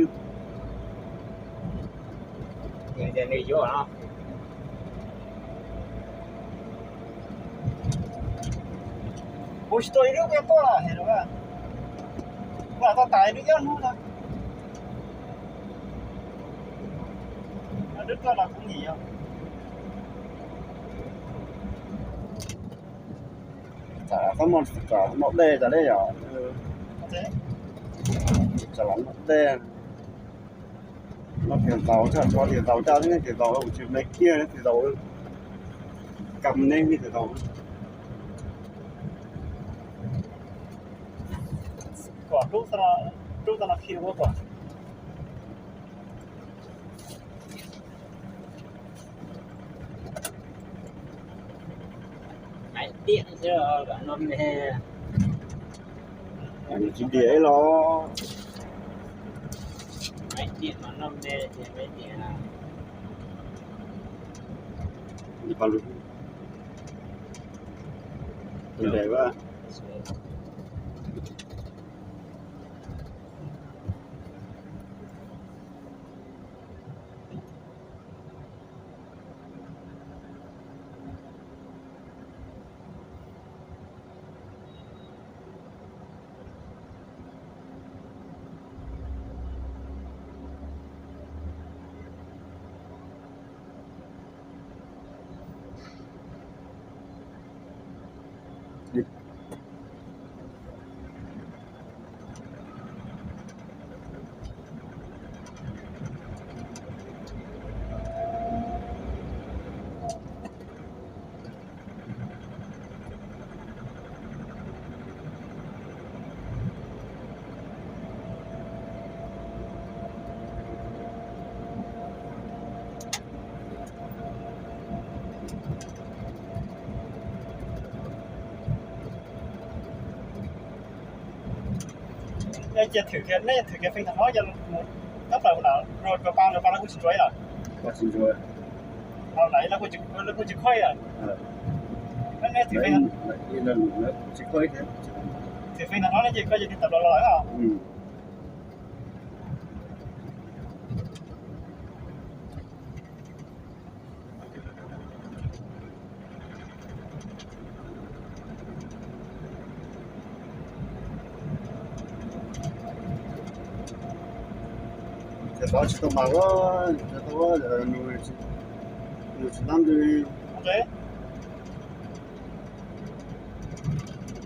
nws. Nws yuav no. Kuv tsis tuaj ib lub kuj tuaj lawm, kuv lam tau tas ib lub ob hnub no. Lub tuaj no kuv nim yog tsam noj dej tas li yom. Tsam los noj dej, noj tiav ntaus, tsam noj tiav ntaus, tsam noj tiav ntaus, kuv tsis me kiag tiav ntaus, kam neb tiav ntaus. Kom rub tau no khi ua kom. Maiv tiam xwb los noj me. Tsis diam ib los. Maiv tiam mas noj me ces maiv tiam. Li pab lug. Tus ntev a. Cia thwm kiag, neb thwm kiag feem ntawm no, yog mus tab plaws mus nram road pa, road pa lawv kuj tsis ntsuas ib lawm. Tsis ntsuas. Ho nram lawv kuj tsis khoib lawm. Neb thwm feem, thwm feem ntawm no ne ces koj yog tig tawm los lawm os. Ces tod tsis tau mas, tsis tau, nws tsis nab ntws li.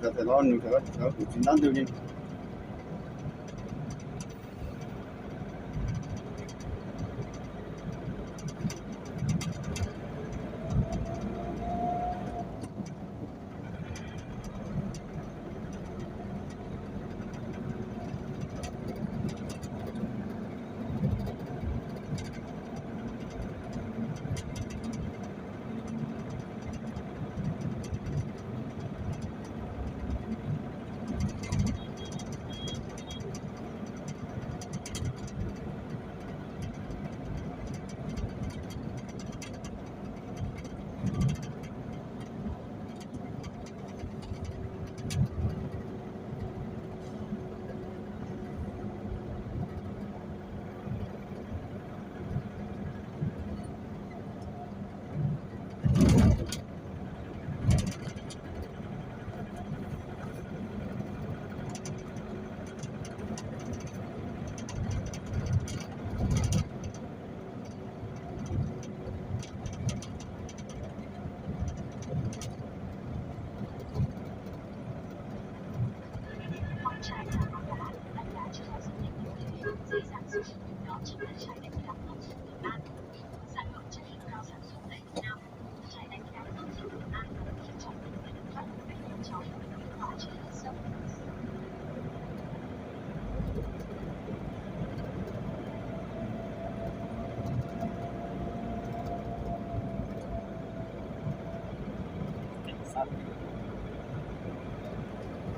Ces tod nws kuj tsis nab ntws li.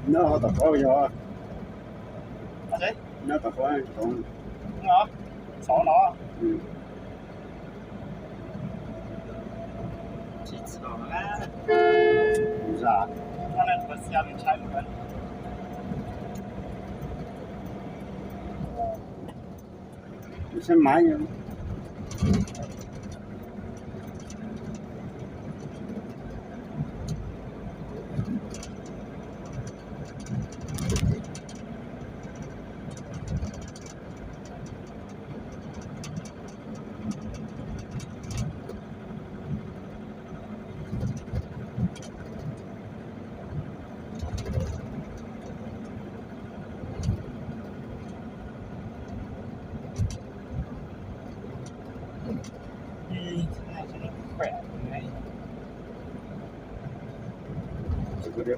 Nyob tom qab yog, nyob tom qab, xov no. Sab mav.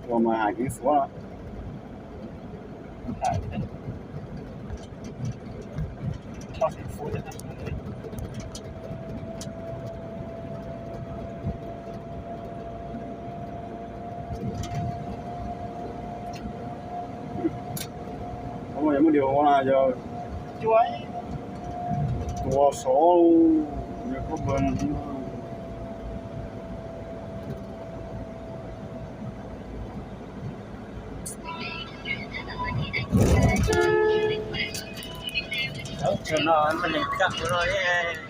Ua mas hais kev xuav. Yog muaj diam ua na yog tua sov yog koj mas. Ub, no mas neeg cam no ne.